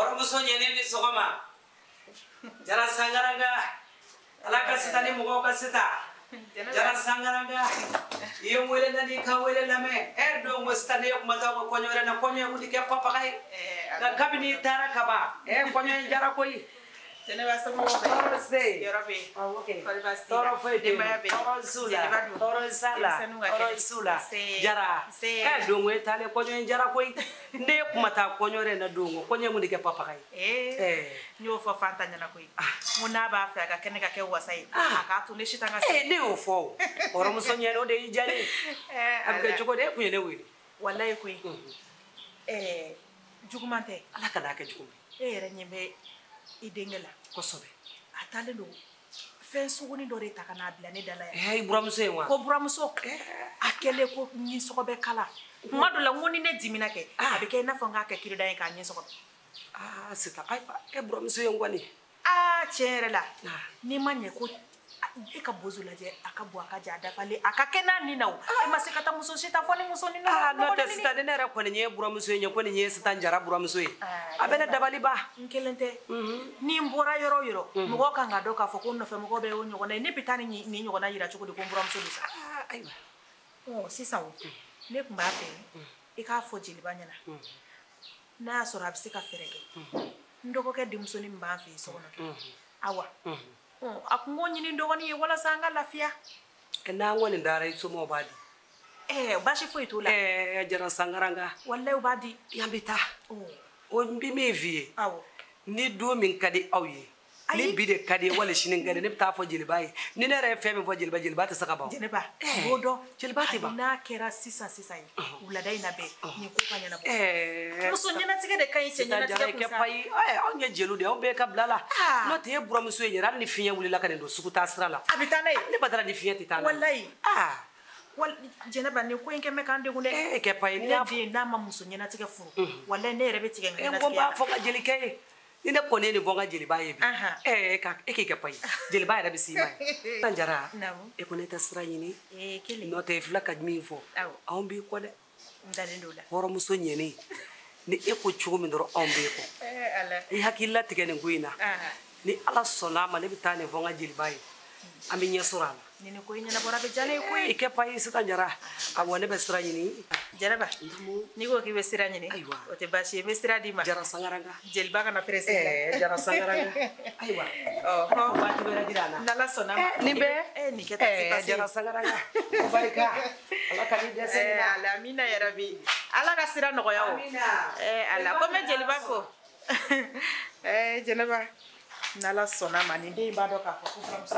Hɔrɔnmuso ɲɛnen ni sɔgɔma. Jara Sangaranga. Ala ka sita ni mɔgɔw ka sita. Jara Sangaranga. I ye n wele na n'i ka wele lamɛn. E don ko sisan ne ye kuma t'aw ka kɔɲɔ wɛrɛ la kɔɲɔ ye wuli kɛ papaga ye. Nka kabini i taara kaban kɔɲɔ in jara koyi. Jɛnɛba somɔgɔw bɛ? Tɔɔrɔ tɛ yen. Yɔrɔ bɛ yen. Awɔ kɛ. Kɔri baasi t'i la? Tɔɔrɔ foyi tɛ yen. Denbaya bɛ yen? Tɔɔrɔ s'u la. Jeliba dun? Tɔɔrɔ s'a la. Denmisɛnninw ka kɛnɛ? Tɔɔrɔ s'u la. Nse. Jara. Nse. Don ko e taalen kɔɲɔ in jara koyi. Ne ye kuma taa kɔɲɔ wɛrɛ in na don ko kɔɲɔ in kun tɛ kɛ papaga ye. N y'o fɔ Fanta ɲɛna koyi. N ko n'a b'a fɛ a ka kɛnɛ ka kɛ wasa ye. A k'a to ne si tan ka se. Ne y'o fɔ o. Hɔrɔnmuso ɲɛna o de y'i diya ne ye. A bɛ kɛ cogo di e kun ye ne wele? Walayi koyi. Juguman tɛ. Ala kan'a kɛ juguman ye. E yɛrɛ ɲɛ bɛ i denkɛ la. Kosɛbɛ. A taalen don fɛn sugunin dɔ de ta ka n'a bila ne da la yan. I buramuso in wa? Ko buramuso. A kɛlen ko ɲinsɔgɔbɛ kala. Kuma dɔ la n ko ni ne dimina kɛ. A bɛ kɛ i n'a fɔ n k'a kɛ kirida ye k'a ɲɛsɔgɔbɛ. Sisan ayiwa e buramuso in kɔni. Tiɲɛ yɛrɛ la. N'i ma ɲɛ ko e ka bozo lajɛ a ka bon a ka jan a dafalen a ka kɛ n'a nin na o. E ma se ka taa muso si ta fɔ ni muso ni na. N'o tɛ sisan ni ne yɛrɛ kɔni ye buramuso ye ko nin ye sisan Jara buramuso ye. A bɛ ne dabali ban. N kelen tɛ. Ni n bɔra yɔrɔ o yɔrɔ mɔgɔ kan ka dɔn k'a fɔ ko n nɔfɛ mɔgɔ bɛɛ y'o ɲɔgɔnna ye. Ne bɛ taa ni nin ɲɔgɔnna yira cogo di ko n buramuso don sa. Ayiwa. Sisan o ne tun b'a fɛ i k'a fɔ jeliba ɲɛna. N'a y'a sɔrɔ a bɛ se ka fɛɛrɛ kɛ. N dɔgɔkɛ denmusonin min b'an fɛ yen so kɔnɔ. Awa. A kun k'o ɲini dɔgɔnin ye walasa an ka lafiya. N'an kɔni dara i somɔgɔw b'a di. Baasi foyi t'o la. Jara Sangaranga. Walayi u b'a di. Yan bɛ taa. O n bɛ min f'i ye. Awɔ. Ni don min ka di aw ye. Ni bi de ka di ye wali sini ka di ne bɛ taa fɔ jeliba ye. Ni ne yɛrɛ ye fɛn min fɔ jeliba jeliba tɛ se ka ban. Jɛnɛba n b'o dɔn. Jeliba tɛ ban. N'a kɛra sisan sisan ye. Wulada in na bɛɛ nin ko ka ɲɛnabɔ. Muso ɲɛnatigɛ de ka ɲi cɛ ɲɛnatigɛ kun sa. Anw ye jeliw de ye anw bɛɛ ka bila la. N'o tɛ e buramuso ye yɛrɛ hali ni fiɲɛ wulila ka nin don sugu taa sira la. A bɛ taa n'a ye. Ne ba taara ni fiɲɛ tɛ taa n'a ye. Walayi. Jɛnɛba nin ko in kɛ mɛ k'an degun dɛ. Kɛ payi ne den n'a ma muso ɲɛnatigɛ furu. Walayi ne yɛrɛ bɛ tigɛ n ka ɲɛnatigɛ la. N ko n b'a fɔ ka jelikɛ ye. Ni ne kɔni ye nin bɔ n ka jeliba ye bi e k'i kɛ payi jeliba yɛrɛ bɛ s'i ma ye. Jara e ko ne tɛ sira ɲini n'o tɛ i filɛ ka min fɔ anw b'i kɔ dɛ. Hɔrɔnmuso ɲɛnen ni e ko cogo min dɔrɔn anw b'e kɔ. I hakili latigɛ nin ko in na ni Ala sɔnna a ma ne bɛ taa nin fɔ n ka jeliba ye an bɛ ɲɛ sɔrɔ a la. Ni nin ko in ɲɛnabɔra a bɛ diya ne ye koyi. I kɛ payi sisan Jara awɔ ne bɛ sira ɲini. Jɛnɛba n'i ko k'i bɛ sira ɲini o tɛ baasi ye n bɛ sira d'i ma. Jara Sangaranga. Jeliba kana pressé la. Jara Sangaranga. Ayiwa. Waati wɛrɛ jira an na. N'Ala sɔnna ma. Nin bɛɛ. Nin kɛ ta se. Jara Sangaranga. O barika. Ala ka n'i dɛsɛ nin na. Ala amina yarabi. Ala ka sira nɔgɔya o. Amina. Ala ko n bɛ jeliba fo. Jɛnɛba n'Ala sɔnna ma nin den in b'a dɔn k'a fɔ ko buramuso.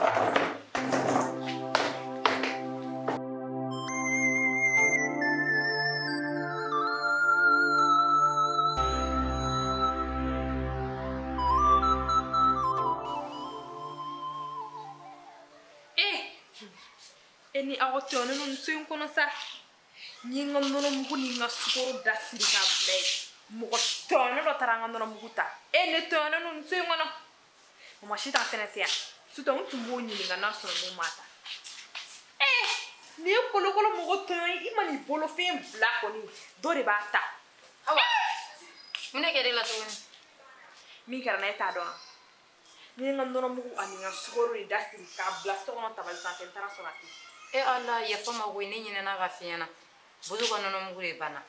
Ni aw tɔɔnen don so in kɔnɔ sa n ye n ka nɔnɔmugu ni n ka sukaro da siri k'a bila yen mɔgɔ tɔɔnen dɔ taara n ka nɔnɔmugu ta ne tɔɔnen don so in kɔnɔ mama si t'an fɛnɛ tɛ yan sutɔ n tun b'o ɲininka n'a sɔrɔ n'o m'a ta nin ye kolokolo mɔgɔ tɔɲɔ ye i ma n'i bolofɛn bila kɔni dɔ de b'a ta. Awa mun de kɛra e la tuguni? Min kɛra n na e t'a dɔn wa? N ye n ka nɔnɔmugu ani n ka sukaro de da siri k'a bila so kɔnɔ tabali sanfɛ n taara sɔrɔ a tɛ yen. Ala yafa ma koyi ne ɲinɛna ka f'i ɲɛna Bozo ka nɔnɔmugu de banna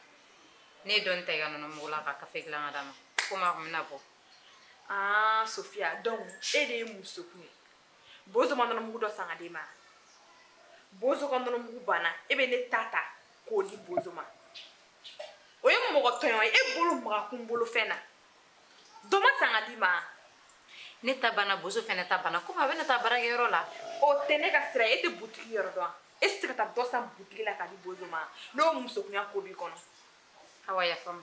ne ye dɔɔni ta i ka nɔnɔmugu la ka kafe dilan ka d'a ma komi a kun bɛna bɔ. Sofia donc e de ye musokun ye Bozo ma nɔnɔmugu dɔ san ka d'e ma Bozo ka nɔnɔmugu banna e bɛ ne ta ta k'o di Bozo ma o ye mɔgɔ tɔɲɔ ye e bolo maga kun bolo fɛn na dɔ ma san ka d'i ma. Ne ta banna Bozo fɛnɛ ta banna komi a bɛna taa baarakɛyɔrɔ la. O tɛ ne ka sira ye e tɛ butigi yɔrɔ dɔn e tɛ se ka taa dɔ san butigi la k'a di Bozo ma n'o musokunya ko b'i kɔnɔ. Awa yafa ma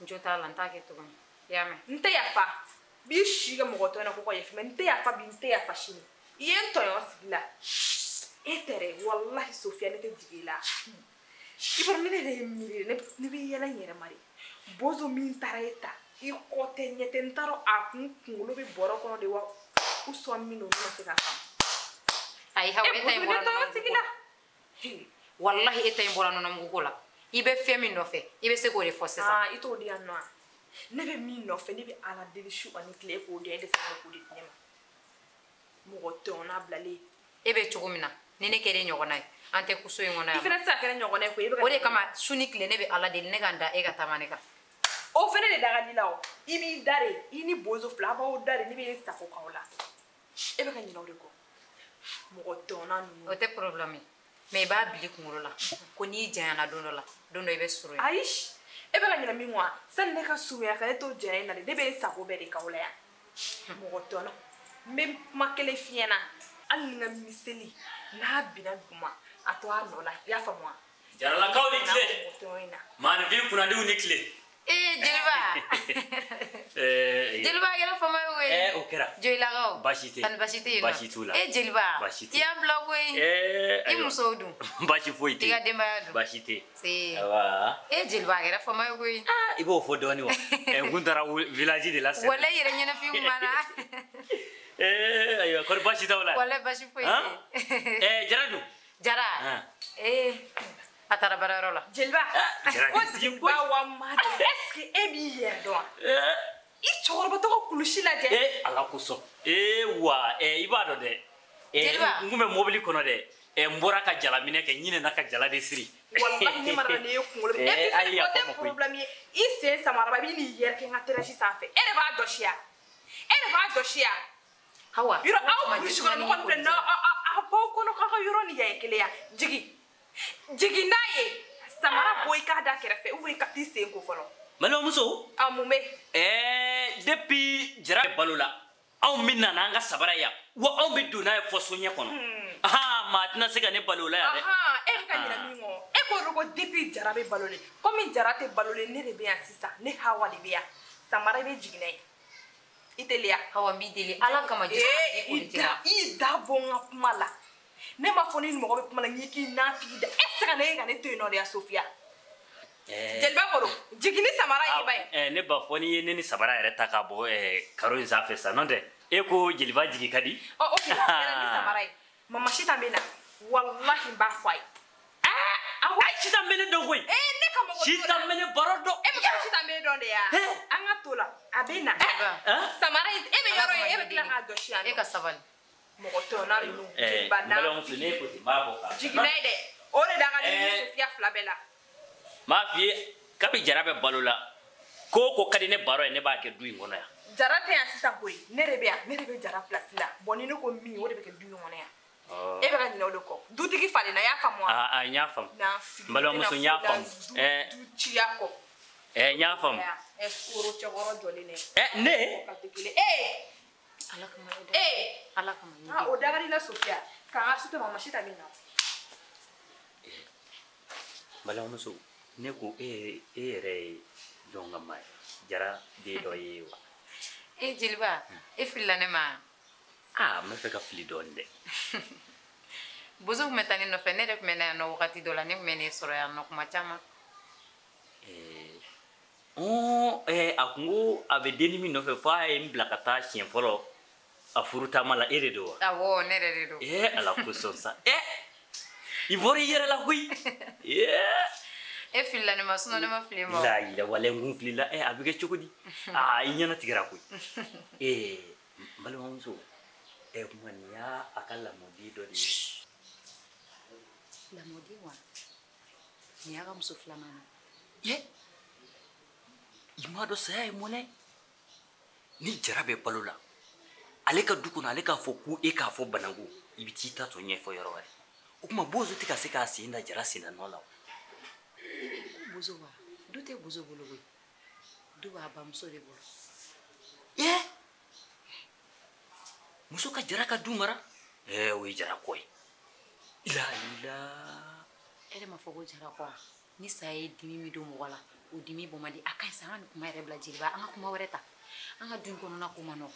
n jo t'a la n t'a kɛ tuguni i y'a mɛn. N tɛ yafa n b'i si kɛ mɔgɔ tɔɲɔ na ko ka yafa mɛ n tɛ yafa bi n tɛ yafa sini i ye n tɔɲɔ sigi la e tɛ dɛ walahi Sofia ne tɛ jigin i la i b'a dɔn ne yɛrɛ ye miiri ne bɛ yɛlɛ n yɛrɛ ma de Bozo min taara e ta i kɔ tɛ ɲɛ tɛ n t'a dɔn a kun kunkolo bɛ bɔrɔ kɔnɔ de wa u sɔn min don olu ma se k'a faamu. Ayi Hawa e ta in bɔra nɔnɔmugu ko la. Walahi e ta in bɔra nɔnɔmugu ko la. I bɛ fɛn min nɔfɛ i bɛ se k'o de fɔ sisan. I t'o di yan nɔ wa? Ne bɛ min nɔfɛ ne bɛ Ala deli su ani tile k'o dɔn e dɛsɛra k'o de di ne ma. Mɔgɔ tɔɲɔna bilalen. E bɛ cogo min na ni ne kɛra e ɲɔgɔnna ye an tɛ kuso in kɔnɔ yan. I fana tɛ se ka kɛ ne ɲɔgɔnna ye koyi. O de kama su ni tile ne bɛ Ala deli ne ka n da e ka taama ne kan. O fana de da ka di la o. I b'i da de i ni bozo fila a b'aw da de ne bɛ n sago k'aw la. E bɛ ka ɲinɛ o de kɔ. Mɔgɔ tɔɲɔna ninnu. O tɛ problème ye. Mais i b'a bila i kunkolo la ko n'i janyana don dɔ la don dɔ i bɛ surunya. Ayi e bɛ ka ɲinɛ min kɔ wa sani ne ka surunya ka ne to janya in na de ne bɛ n sago bɛɛ de k'aw la yan. Mɔgɔ tɔɲɔna n bɛ kuma kelen f'i ɲɛna hali ni n ka miseli n'a binna duguma a to a nɔ la i y'a faamu wa. Jaralakaw ni tile. Maanifin kunnadiw ni tile. Ee jeliba. Jeliba a kɛra fama ye koyi. O kɛra. Joyilakaw. Baasi tɛ yen. Ani baasi tɛ yen nɔ. Baasi t'u la. E jeliba. Baasi tɛ yen. I y'an bila koyi. I musow dun. Baasi foyi tɛ yen. I ka denbaya dun. Baasi tɛ yen. Se. Awa. E jeliba a kɛra fama ye koyi. I b'o fɔ dɔɔnin wa. N kun taara village de la sɛnɛ. Walayi yɛrɛ ɲɛnafin kun b'an na. Ayiwa kɔri baasi t'aw la. Walayi baasi foyi tɛ yen. Jara dun. Jara. A taara baarayɔrɔ la. Jeliba. Ko jeliba wa ma est-ce que e b'i yɛrɛ dɔn wa? I cɛkɔrɔba tɔgɔ kulusi lajɛ. Ala kosɔn. Wa i b'a dɔn dɛ. Jeliba. N kun bɛ mobili kɔnɔ dɛ. N bɔra ka jalaminɛ kɛ n ɲinɛna ka jala de siri. Walahi ne mara ne ye kunkolo. E bi o tɛ problème ye. I sen samaraba i b'i n'i yɛrɛ kɛ n ka terrasse sanfɛ. E de b'a jɔsi ya. E de b'a jɔsi ya. Hawa. Yɔrɔ aw burusi kɔnɔ mɔgɔ ninnu filɛ aw b'aw kɔnɔ k'aw ka yɔrɔ ni yan ye kelen ya. Jigin. Jigin n'a ye samara bɔ i k'a da kɛrɛfɛ ou i ka t'i sen ko fɔlɔ. Balimamuso. A mun bɛ. Depuis Jara bɛ balo la anw bɛ na n'an ka sabara yan wa anw bɛ don n'a ye fɔ soɲɛ kɔnɔ. Maa tɛna se ka ne balo o la yan dɛ. E bɛ ka ɲinɛ min kɔ e ko ko depuis Jara bɛ balo le komi Jara tɛ balo le ne de bɛ yan sisan ne Hawa de bɛ yan samara i bɛ jigin n'a ye. I teliya. Hawa n b'i deli Ala kama i da bɔ n ka kuma la. Ne ma fɔ ni mɔgɔ bɛ kuma la n'i k'i nafigi da e tɛ se ka ne ye ka ne to yen nɔ de ya Sofiya. Jeliba kɔrɔ jigin ni samara y'i ba ye. Ne ba fɔ n'i ye ne ni samara yɛrɛ ta k'a bɔ karo in sanfɛ sa n'o tɛ e ko jeliba jigin ka di. Ɔ ok yɛrɛ ni samara ye mama Sitan bɛ na walahi n b'a fɔ a ye. Ayi Sitan bɛ ne dɔn koyi. Ne ka mɔgɔ Sitan bɛ ne baro dɔn. E bɛ ka Sitan bɛ ne dɔn de ya. An ka to la a bɛ na. Samara in e bɛ yɔrɔ ye e bɛ tila k'a jɔsi yan nɔ. E ka sabali. Mɔgɔ tɔɲɔna ninnu jeliba n'a balimamuso ne ko ten n b'a bɔ ka jigin n'a ye dɛ o de da ka di ni Sofiya fila bɛɛ la. N b'a f'i ye kabi Jara bɛ balo la ko o ko ka di ne baro ye ne b'a kɛ du in kɔnɔ yan. Jara tɛ yan sisan koyi ne de bɛ yan ne de bɛ Jara place la bon ni ne ko min o de bɛ kɛ du in kɔnɔ yan. E bɛ ka ɲinɛ o de kɔ dutigi falenna i y'a faamu wa. N y'a faamu n balimamuso n y'a faamu. Du ciya kɔ. N y'a faamu. Sukoro cɛkɔrɔ jɔlen dɛ. Ne. Ala kama Ala kama. O da ka di la Sofiya k'an ka su to mama Sitan bɛ na. Balimamuso ne ko e yɛrɛ ye jɔn ka maa ye Jara den dɔ ye wa. E jeliba e filila ne ma. N bɛ fɛ ka fili dɔɔnin dɛ. Bozo tun bɛ taa ne nɔfɛ ne yɛrɛ tun bɛ na yan nɔ wagati dɔ la ne tun bɛ ne sɔrɔ yan nɔ kuma caman. A kun ko a bɛ denni min nɔfɛ f'a ye n bila ka taa siɲɛ fɔlɔ a furu taama la e de don wa. Awɔ ne yɛrɛ de don. Ala kosɔn sa i bɔra i yɛrɛ la koyi. E filila ne ma sinon ne ma fili ma. Layi walayi n kun filila a bɛ kɛ cogo di i ɲɛna tigɛra koyi. N balimamuso kuma nin y'a a ka lamɔden dɔ de ye. Lamɔden wa nin y'a ka muso filanan ye. I m'a dɔn saya ye mɔnɛ ni Jara bɛ balo la ale ka du kɔnɔ ale k'a fɔ ko e k'a fɔ Bananku i bɛ t'i ta tɔ ɲɛfɔ yɔrɔ wɛrɛ o tuma Bozo tɛ ka se k'a sen da Jara sen da nɔ la wa. Ko Bozo wa du tɛ Bozo bolo koyi du b'a bamuso de bolo. Muso ka Jara ka du mara o ye Jara kɔ ye. Ila. E yɛrɛ ma fɔ ko Jara kɔ wa ni saya ye dimi min don mɔgɔ la o dimi bɔ man di a ka ɲi sa an ka nin kuma yɛrɛ bila jeliba an ka kuma wɛrɛ ta an ka du in kɔnɔna ko man nɔgɔn.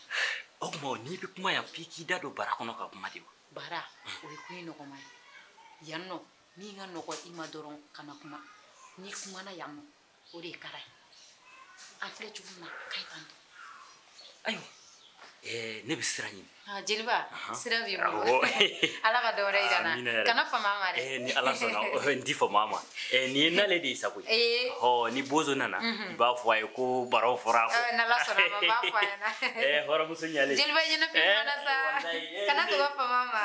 O tuma n'i bɛ kuma yan f'i k'i da don bara kɔnɔ ka kuma de wa. Bara o ye ko in nɔgɔman ye yan nɔ min ka nɔgɔn i ma dɔrɔn ka na kuma n'i kumana yan nɔ o de ye kara ye an filɛ cogo min na ka ɲi tan tɔ. Ayiwa Ne bɛ sira ɲini. Jeliba sira b'i bolo. Ala ka dɔ wɛrɛ yira n na. Kana fama a ma dɛ. Ni Ala sɔnna n ti fama a ma. Nin ye nale de ye sa koyi. Ɔ ni bozo nana i b'a fɔ a ye ko baraw fɔra a kɔ. N'Ala sɔnna a ma n b'a fɔ a ɲɛna. Hɔrɔnmuso ɲalen. Jeliba ɲɛnafin bɔnna sa. Kana to ka fama a ma.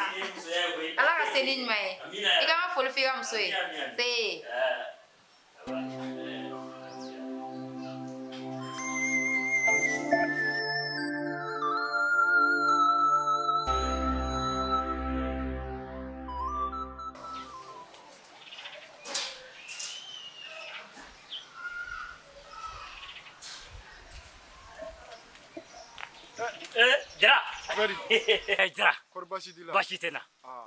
Ala ka se ni ɲuman ye. I ka n ka foli f'i ka muso ye. Se. Jara. Kɔri baasi t'i la? Baasi tɛ n na.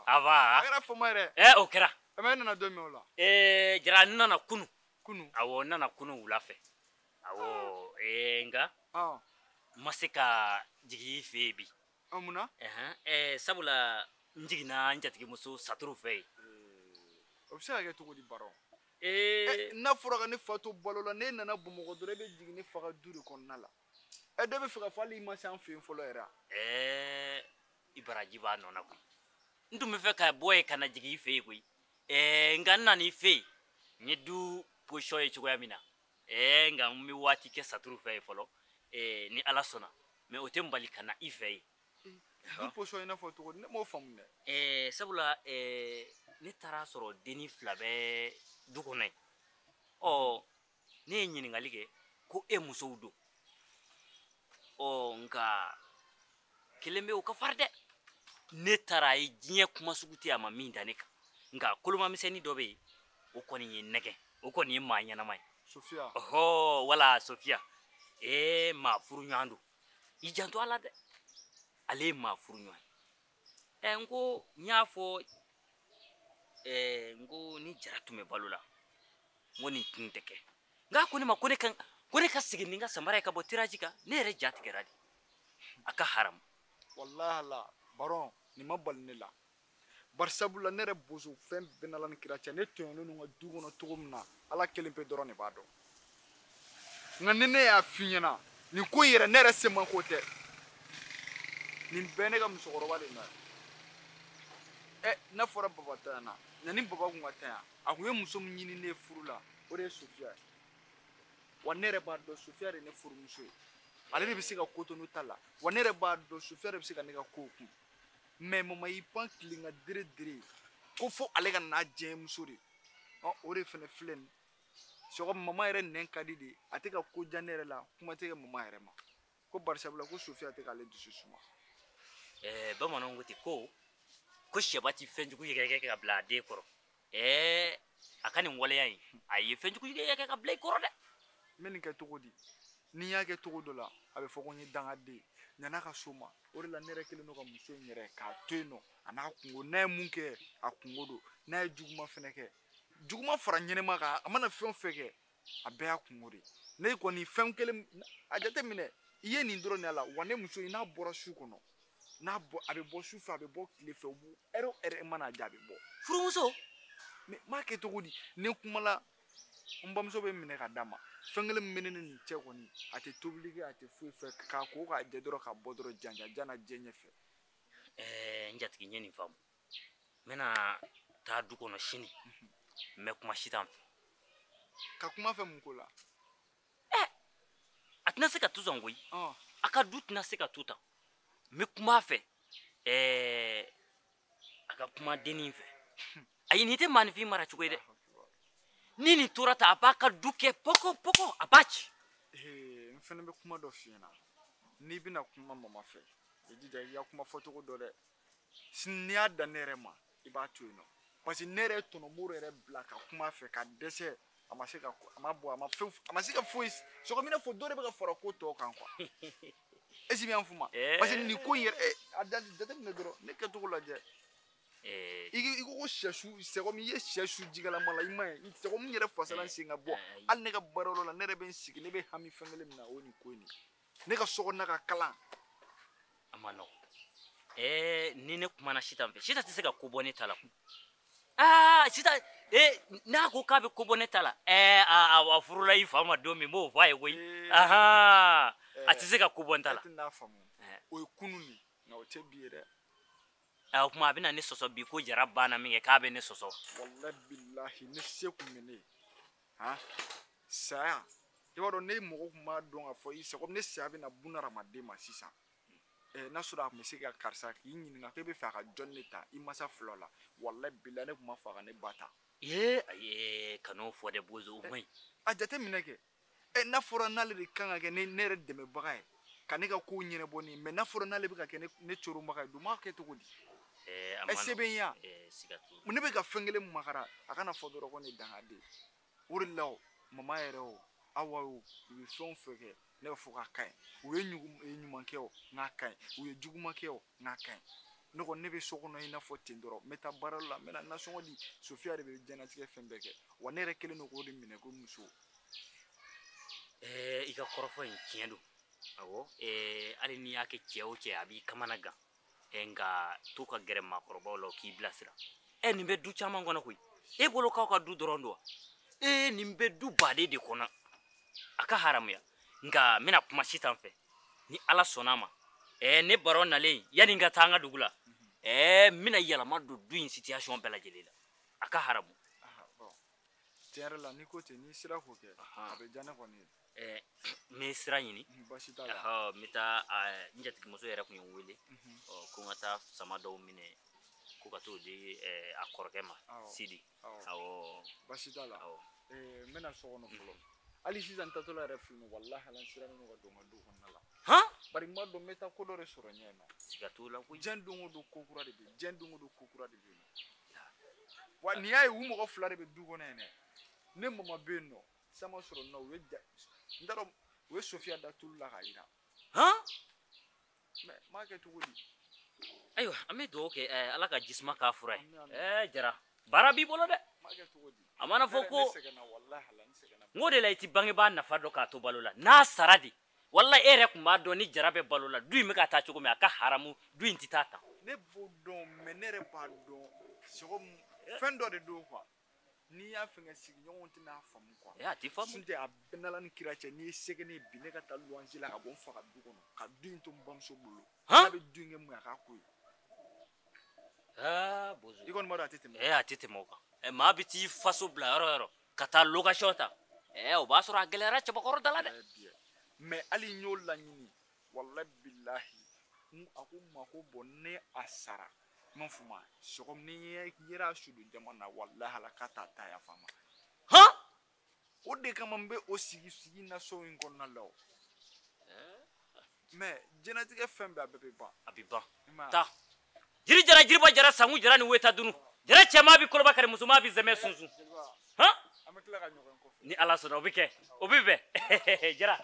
Aba. A kɛra fama yɛrɛ. O kɛra. Mais e nana don min o la? Jara n nana kunun. Kunun? Awɔ n nana kunun wula fɛ. Awɔ nka. N ma se ka jigin i fɛ yen bi. Mun na? Sabula n jiginna n jatigimuso Saturu fɛ yen. O bɛ se ka kɛ cogo di Baron? N'a fɔra ka ne fa to balo la, ne nana Bamakɔ dɔrɔn e bɛ jigin ne fa ka du de kɔnɔna la. Dɔ bɛ fɛ ka fɔ hali i ma se an fɛ yen fɔlɔ yɛrɛ. I baraji b'a nɔ na koyi. N tun bɛ fɛ ka bɔ yen ka na jigin i fɛ yen koyi. Nka n nana i fɛ yen, n ye du position ye cogoya min na. Nka n bɛ waati kɛ Saturu fɛ yen fɔlɔ. Ni Ala sɔnna. Mais o tɛ n bali ka na i fɛ yen. Du position i n'a fɔ cogo di? Ne m'o faamu dɛ. Sabula ne taara sɔrɔ denni fila bɛ du kɔnɔ yen. Ɔ ne ye ɲininkali kɛ ko e musow don. Ɔ nka kelen bɛ o ka fari dɛ. Ne taara a ye diɲɛ kuma sugu tɛ a ma min da ne kan. Nka kolomamisɛnnin dɔ bɛ yen, o kɔni ye nɛgɛ, o kɔni ye maa ɲɛnama ye. Sofiya. Ɔhɔ wala Sofiya. Maa furu ɲɔgɔn don. I janto a la dɛ. Ale ye maa furu ɲɔgɔn ye. N ko n y'a fɔ n ko ni Jara tun bɛ balo la, n ko nin tun tɛ kɛ. Nka ko ne ma ko ne kan. Ko ne ka segin ni n ka samara ye ka bɔ tirage kan, ne yɛrɛ ja tigɛra de. A ka haramu. Walahi la Baron nin ma bali ne la. Bari sabula ne yɛrɛ bozo fɛn bɛɛ n'Ala ni kira cɛ, ne tɔɲɔnen don n ka du kɔnɔ cogo min na, Ala kelen pe dɔrɔn de b'a dɔn. Nka ni ne y'a f'i ɲɛna, nin ko in yɛrɛ ne yɛrɛ se man ko tɛ. Nin bɛɛ ne ka musokɔrɔba de nɔ ye. N'a fɔra baba tanyana, yanni baba kun ka tanya, a kun ye muso min ɲini ne ye furu la, o de ye Sofiya ye. Wa ne yɛrɛ b'a dɔn Sofiya de ye ne furumuso ye. Ale de bɛ se ka ko to ne ta la. Wa ne yɛrɛ b'a dɔn Sofiya de bɛ se ka ne ka kow kun. Mais mama y'i pan kilen ka dere dere ko fo ale ka n'a diɲɛmuso de. O de fana filɛ nin. Sɔgɔma mama yɛrɛ nɛn ka di de, a tɛ ka ko diya ne yɛrɛ la, kuma tɛ kɛ mama yɛrɛ ma. Ko barisabula ko Sofiya tɛ k'ale dusu suma. Bamananw ko ten ko sɛba ti fɛnjugu yɛgɛyɛgɛ ka bila a den kɔrɔ. A ka nin waleya in, a ye fɛnjugu yɛgɛyɛgɛ ka bila i kɔrɔ dɛ. N bɛ nin kɛ cogo di? Ni n y'a kɛ cogo dɔ la, a bɛ fɔ ko n ye dangaden ye. Ɲan'a ka s'o ma, o de la ne yɛrɛ kɛlen don ka muso in yɛrɛ k'a to yen nɔ, a n'a kungo. N'a ye mun kɛ, a kungo don. N'a ye juguman fɛnɛ kɛ, juguman fara ɲɛnɛma kan, a mana fɛn o fɛn kɛ, a bɛɛ y'a kungo de ye. Ne kɔni fɛn kelen, a jateminɛ, i ye nin dɔrɔn de y'a la, wa ne muso in n'a bɔra su kɔnɔ, n'a bɔ, a bɛ bɔ su fɛ, a bɛ bɔ tile fɛ, ɛri o ɛri mana diya a bɛ bɔ. Furumuso? Mais n b'a kɛ cogo di? Ne kumala n bamuso bɛ minɛ ka d'a ma. Fɛn kelen min bɛ ne ni nin cɛ kɔni, a tɛ tobili kɛ, a tɛ foyi fɛ, k'a ko k'a jɛ dɔrɔn ka bɔ dɔrɔn janja jana diɲɛ ɲɛfɛ. N jatigi n ye nin faamu. N bɛna taa du kɔnɔ sini. N bɛ kuma Sitan fɛ. Ka kuma fɛ mun ko la? A tɛna se ka to tan koyi. A ka du tɛna se ka to tan. N bɛ kuma a fɛ. A ka kuma dennin fɛ. Ayi nin tɛ maaninfin mara cogo ye dɛ. Ni nin tora tan a b'a ka du kɛ pɔkɔ pɔkɔ a b'a ci. N fɛnɛ bɛ kuma dɔ f'i ɲɛna. N'i bɛna kuma mama fɛ, i jija i ka kuma fɔcogo dɔ dɛ. Sini n'i y'a dan ne yɛrɛ ma, i b'a to yen nɔ. Parce que ne yɛrɛ ye tɔnɔmoro yɛrɛ bila ka kuma fɛ ka dɛsɛ, a ma se ka, a ma bɔ, a ma fɛn, a ma se ka foyi. Sɔgɔma i n'a fɔ dɔ de bɛ ka fara ko tɔw kan quoi. Est-ce que i bɛ faamu? Parce que nin ko in yɛrɛ, a jateminɛ dɔrɔn, ne kɛcogo lajɛ. I ko ko sɛsu, c'est comme i ye sɛsu jikalama la, i ma ye, c'est comme n yɛrɛ fasala n sen ka bɔ. Hali ne ka baarayɔrɔ la, ne yɛrɛ bɛ n sigi, ne bɛ hami fɛn kelen min na, o ye nin ko in de ye. Ne ka so kɔnɔna ka kalan. A ma nɔgɔn. Ni ne kumana Sitan fɛ, Sitan tɛ se ka ko bɔ ne ta la. Aa Sitan, n'a ko k'a bɛ ko bɔ ne ta la, a furula i fa ma don min, n b'o fɔ a ye koyi. A tɛ se ka ko bɔ n ta la. E tɛ n'a faamu. O ye kunun de nka o tɛ bi ye dɛ. O tuma a bɛna ne sɔsɔ bi ko Jara banna min kɛ k'a bɛ ne sɔsɔ. Walahi bilahi ne se kun bɛ ne ye han saya i b'a dɔn ne mɔgɔ tun b'a dɔn k'a fɔ i sago ne saya bɛna bunahadamaden ma sisan. N'a sɔrɔ a tun bɛ se ka karisa k'i ɲininka k'e bɛ fɛ a ka jɔn de ta i masa fila la walahi bilahi ne tun b'a fɔ a ka ne ba ta. Ee ayi kan'o fɔ dɛ Bozo o man ɲi. A jateminɛ kɛ n'a fɔra n'ale de kan ka kɛ ne yɛrɛ dɛmɛbaga ye ka ne ka kow ɲɛnabɔ ne ye mɛ n'a fɔra n'ale bɛ ka kɛ ne coronbaga ye dun b'a kɛ cogo di. Sɛbɛnya ne bɛ ka fɛn kelen makara a kana fɔ dɔrɔn ko ne ye dangaden o de la o mama yɛrɛ o Awa o u ye fɛn o fɛn kɛ ne b'a fɔ k'a ka ɲi u ye ɲuman kɛ o n k'a ka ɲi u ye juguman kɛ o n k'a ka ɲi ne kɔni ne bɛ so kɔnɔ i n'a fɔ ten dɔrɔn n bɛ taa baara la n bɛ na nasɔngɔ di Sofiya de bɛ diɲɛlatigɛ fɛn bɛɛ kɛ wa ne yɛrɛ kɛlen don k'o de minɛ ko muso. I ka kɔrɔfɔ in tiɲɛ don awɔ hali n'i y'a kɛ cɛ o cɛ a b'i kamana gan nka to ka gɛrɛ maakɔrɔbaw la k'i bilasira nin bɛ du caman kɔnɔ koyi e bolo k'aw ka du dɔrɔn don wa nin bɛ du baden de kɔnɔ a ka haramuya nka n bɛna kuma sisan fɛ ni Ala sɔnna a ma ne baro nalen yanni n ka taa an ka dugu la n bɛna yɛlɛma don du in situation bɛɛ lajɛlen la a ka haramu. Tiɲɛ yɛrɛ la n'i ko ten n'i sera k'o kɛ a bɛ diya ne kɔni ye. N bɛ sira ɲini. Baasi t'a la. N bɛ taa n jatigimuso yɛrɛ tun ye n wele ko n ka taa sama dɔw minɛ ko ka t'o di a kɔrɔkɛ ma Sidi. Awɔ. Baasi t'a la. N bɛna so kɔnɔ fɔlɔ. Hali sisan n taatɔla yɛrɛ filɛ nin walahi ala n sirannen don ka don n ka du kɔnɔna la. Han? Bari n b'a dɔn n bɛ taa ko dɔ de sɔrɔ ɲɛ in nɔ. Siga t'o la koyi. Diɲɛ don o don ko kura de bɛ yen diɲɛ don o don ko kura de bɛ yen. Wa n'i y'a ye u mɔgɔ fila de bɛ du kɔnɔ yen dɛ. Ne mama bɛ yen nɔ sama sɔrɔ nɔ u ye ja n t'a dɔn u ye Sofiya da tulu la k'a jira. Han? Mɛ n b'a kɛ cogo di? Ayiwa an bɛ dugawu kɛ Ala ka jisuma k'a fura ye. Jara baara b'i bolo dɛ. N b'a kɛ cogo di? A mana fɔ ko ne sɛgɛnna walahi ala n sɛgɛnna. N ko de la i ti bangebaa nafa dɔn k'a to balo la n'a sara de walahi e yɛrɛ tun b'a dɔn ni Jara bɛ balo la du in bɛ ka taa cogo min a ka haramu du in tɛ taa tan. Ne b'o dɔn mɛ ne yɛrɛ b'a dɔn sɔgɔ fɛn dɔ de don quoi. N'i y'a fɛngɛ sigiɲɔgɔnw tɛna faamu quoi. A tɛ faamu. N'o tɛ a bɛɛ n'Ala ni kira cɛ n'i ye se kɛ ne ye bi ne ka taa luwanse la ka bɔ n fa ka du kɔnɔ ka du in to n bamuso bolo. N'a bɛ du in kɛ mun ye a k'a ko ye. Bozo. I kɔni b'a dɔn a tɛ tɛmɛ. A tɛ tɛmɛ o kan. Maa bɛ t'i faso bila yɔrɔ o yɔrɔ ka taa location ta. O b'a sɔrɔ a gɛlɛyara cɛbakɔrɔ da la dɛ. Mɛ hali n y'o laɲini walahi bilahi a ko n ma ko bɔn ne a sara. N m'a f'u ma sɔgɔma ni yera su don jama na walahi ala k'a t'a ta yafa ma. Han? O de kama n bɛ o sigi sigi na so in kɔnɔna la o. Mɛ diɲɛlatigɛ fɛn bɛɛ a bɛɛ bɛ ban. A bɛ ban. Taa. Jiri jara jiriba jara sangu jara ni weta dunu. Jara cɛman bɛ koloba kari musoman bɛ zɛmɛ sunsun. Han? An bɛ tila ka ɲɔgɔn kɔfɛ. Ni Ala sɔnna o bɛ kɛ. O bɛ bɛn. Jara.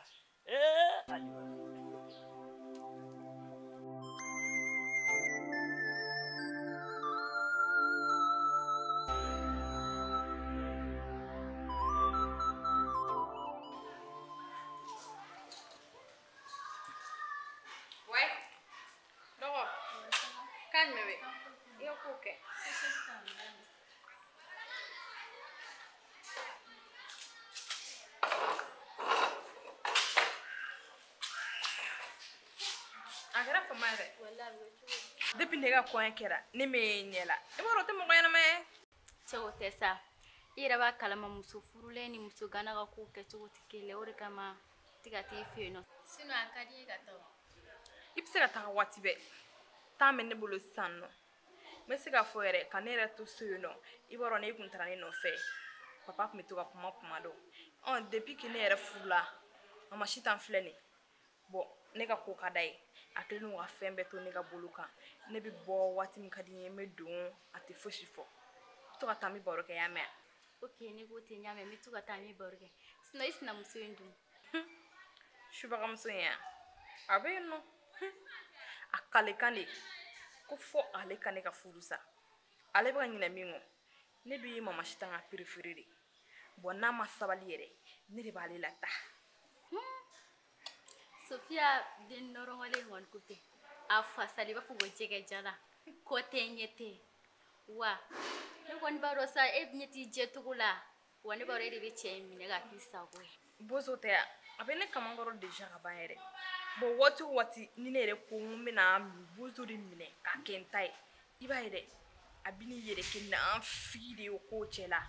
Depuis ne ka kɔɲɔ kɛra ne m'e ɲɛ la i b'a dɔn o tɛ mɔgɔ ɲɛnama ye. Cɛ o tɛ sa i yɛrɛ b'a kalama muso furulen ni muso gana ka kow kɛcogo tɛ kelen ye o de kama tɛ ka t'e fɛ yen nɔ. Sinon a ka di n ye ka taa o. I bɛ se ka taga waati bɛɛ temps bɛ ne bolo sisan nɔ n bɛ se k'a fɔ yɛrɛ ka ne yɛrɛ to so yen nɔ i b'a dɔn ne kun taara ne nɔfɛ papa tun bɛ to ka kuma kuma dɔ depuis que ne yɛrɛ furula mama Sitan filɛ nin bon ne ka ko ka d'a ye a kɛlen don ka fɛn bɛɛ to ne ka bolo kan ne bɛ bɔ waati min ka di n ye n bɛ don a tɛ fosi fɔ n bɛ to ka taa n bɛ baro kɛ y'a mɛn. Ok ne ko ten n y'a mɛn n bɛ to ka taa n bɛ baro kɛ sinon i sinamuso in dun. Subagamuso in ya a bɛ yen nɔ a kalekan de ko fɔ ale ka ne ka furu sa ale bɛ ka ɲinɛ min kɔ ne dun ye mama Sitan ka préféré de bon n'a ma sabali yɛrɛ ne de b'ale lataa. Sofiya den nɔrɔgɔlen kɔni ko tɛ a fasali i b'a fɔ ko jɛgɛ jala kɔ tɛ ɲɛ tɛ wa ne kɔni b'a dɔn sa e ɲɛ t'i jɛ cogo la wa ne b'a dɔn e de bɛ cɛ in minɛ k'a k'i sago ye. Bozo tɛ yan a bɛ ne kamankɔrɔ déjà ka ban yɛrɛ Bon waati o waati ni ne yɛrɛ ko n bɛna bozo de minɛ k'a kɛ n ta ye i b'a ye dɛ a bɛ n'i yɛrɛ kɛ nafigi de ye o ko cɛ la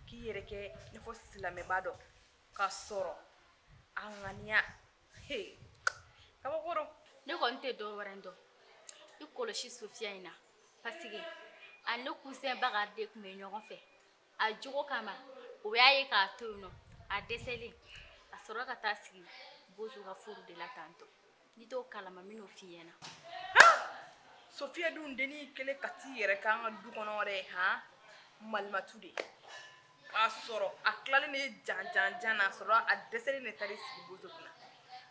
k'i yɛrɛ kɛ i n'a fɔ silamɛba dɔ k'a sɔrɔ a ŋaniya he kabako don. Ne kɔni tɛ dɔ wɛrɛ dɔn i kɔlɔsi Sofiya in na parce que a ne cousin Bakari de tun bɛ ɲɔgɔn fɛ a jogo kama o y'a ye k'a to yen nɔ a dɛsɛlen a sɔrɔ ka taa sigi bozo ka furu de la tantɔ n'i t'o kalama n bɛn'o f'i ɲɛna. Sofiya dun dennin kɛlen ka t'i yɛrɛ k'an ka du kɔnɔ dɛ han malimatu de k'a sɔrɔ a tilalen de jan jan jan na a sɔrɔ a dɛsɛlen de taara i sigi bozo kunna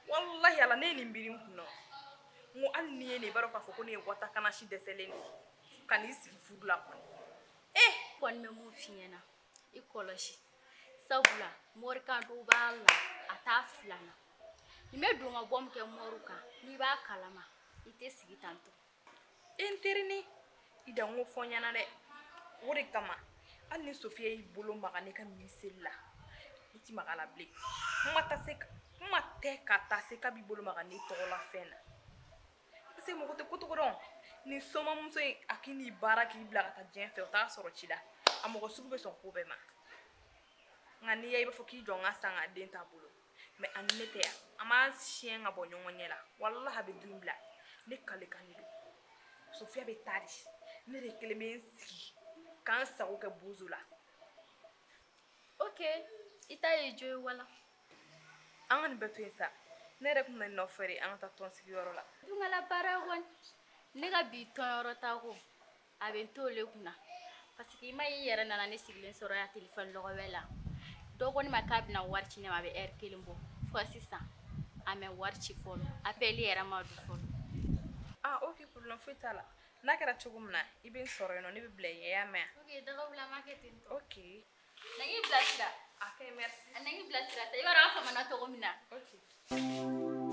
walahi ala ne ye nin biri n kun na n ko hali n'i ye nin i b'a dɔn k'a fɔ ko ne ye watakanasi dɛsɛlen de ye ka n'i sigi furu la kɔni. Kɔni bɛ mun f'i ɲɛna i kɔlɔsi sabula morikan dɔw b'a la a t'a filan na nin bɛ don ka bɔ min kɛ moriw kan n'i b'a kalama i tɛ sigi tantɔ. E n terinin i da n ko fɔ n ɲɛna dɛ o de kama hali ni Sofiya y'i bolo maga ne ka miseli la ne ti maga a la bilen kuma tɛ ka taa se k'a b'i bolo maga ne tɔgɔ la fɛn na parce que mɔgɔ tɛ ko cogo dɔn ni somamuso in a k'i n'i baara k'i bila ka taa diɲɛ fɛ o t'a sɔrɔ ci la a mɔgɔ sugu bɛ sɔn ko bɛɛ ma nka n'i y'a ye i b'a fɔ k'i jɔ n ka san ka den t'a bolo mais a ni ne tɛ yan an b'an siɲɛ ka bɔ ɲɔgɔn ɲɛ la walahi a bɛ du in bila ne kale kan de don Sofiya bɛ taa de ne de kelen bɛ n sigi k'an sago kɛ bozo la. Ok i ta ye jo ye wala. An ka nin bɛɛ to yen sa ne yɛrɛ kun bɛ nɔfɛ de an ka taa tɔn sigiyɔrɔ la. Dungala baara kɔni ne ka bi tɔnyɔrɔ ta ko a bɛ n t'o le kunna parce que i ma ye i yɛrɛ nana ne sigilen sɔrɔ yan telefɔni lɔgɔbɛ la dɔ ko ne ma k'a bɛna wari ci ne ma a bɛ ɛri kelen bɔ fo sisan a mɛ wari ci fɔlɔ appel yɛrɛ ma don fɔlɔ. Ah ok problème foyi t'a la n'a kɛra cogo min na i bɛ n sɔrɔ yen nɔ ne bɛ bila i ɲɛ i y'a mɛn. Ok dagawula ma kɛ ten tɔ. Ok. Na k'i bilasira. Ok merci. Na k'i bilasira sa i b'a dɔn an famana cogo min na. Ok.